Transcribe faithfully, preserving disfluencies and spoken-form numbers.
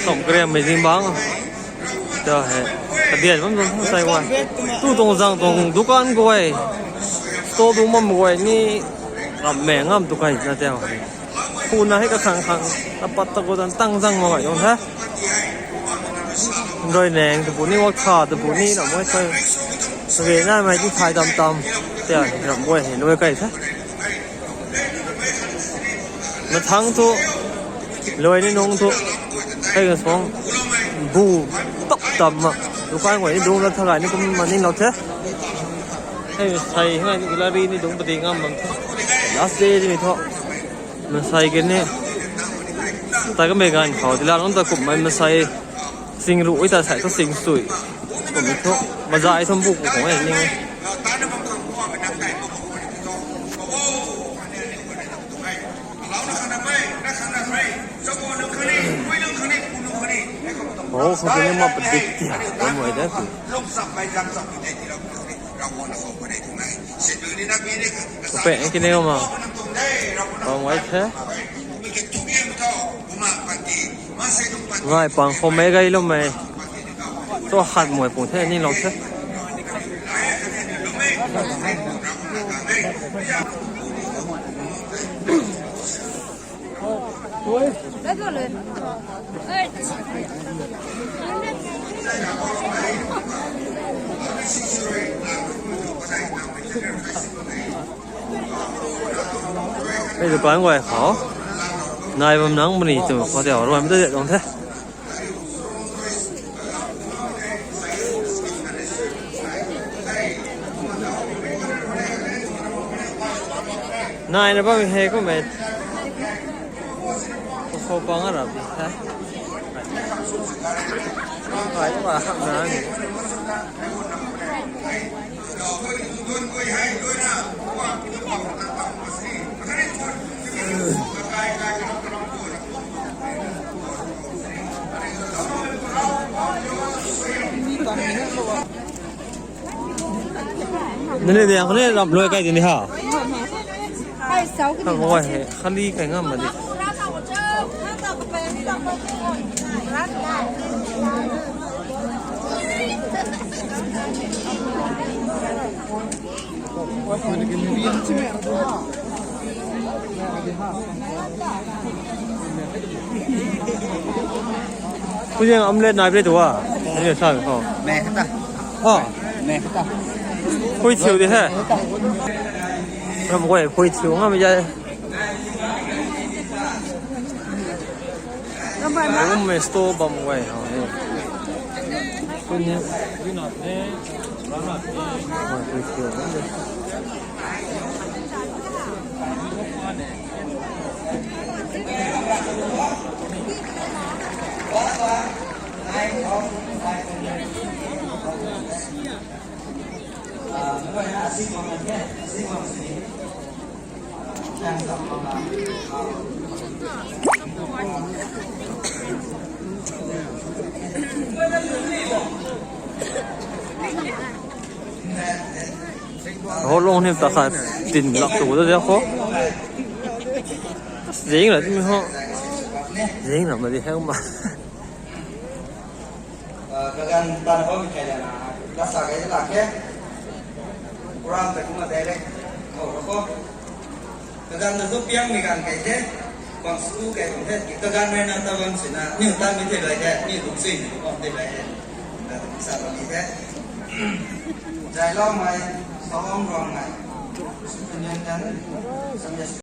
Tom kariam mei zingbangc. Tia hei. Kadian bam tuang sai guay. Tu tuang zang tuang dukan guay. Store tu bam guay ni. Ram mei ngam tu kai na tia hei. Puna hei kakhang khang. Tapat ta ko dan tang zang ma guay tuang the. Rui neng tu puni wak tha tu puni na mui sai. Sage na mei ti thai tam tam. Tia hei ram guay hei lui kai the. Mathang thu, lui ni nung thu, hei ka suang, bu, tap tam ma, dukan guay ni dung la thagai ni kum ma ning lou the. Hei sai, hei ni gallery ni dung pati ngam bam the. Last day ni thu, masai ke ni, tai kamei ganv khou, tila nung ta kum mei masai, sing ru, ui ta sai thu sing sui, kum ni thu, mazai thu bu ku kung e ning. Oh, kau ni ma padik tia, kamuai da tu. Kape, kini ma. Kamuai the. Ngai pang khou mei gai lou mei. Tu hat muai pung the, ni lou the. Hei dukan guay khou. Nai bam nang mani tu khou tei ruan ta zet tuang the. Nai na bam hei kum e. Khou pang a rap di the. Ai, wa hak na ni. Nani de, kani ram lui kai di ni ha. Kai sau kani. Khang wai he, khali kai ngam ma di. Kuzeng omelette nai bre tu wa. Ni sa ko. Mei kata. Ha. Mei kata. Khui thiu di he. Ram guay khui thiu ngam jai. Ram mei store bam guay ha. Khui ni. Khui thiu. Ho long ni ta kha tin lak tu da dia kho. Zing la ti mi ho. Zing la ma di hang ma. Kagan tan ho mi kai la na. La sa kai la ke. Kuram ta kuma direct. Ho ro ko. Kaganv na tu piang mi ganv kai the, bang school kai bang the, kaganv rui na ta bang sina, niw tan mi the lai the, niw tum sui ni bang the lai the. Sa bang ni the. Zai lau mai, sa bang rong mai. Superintendent, Sunday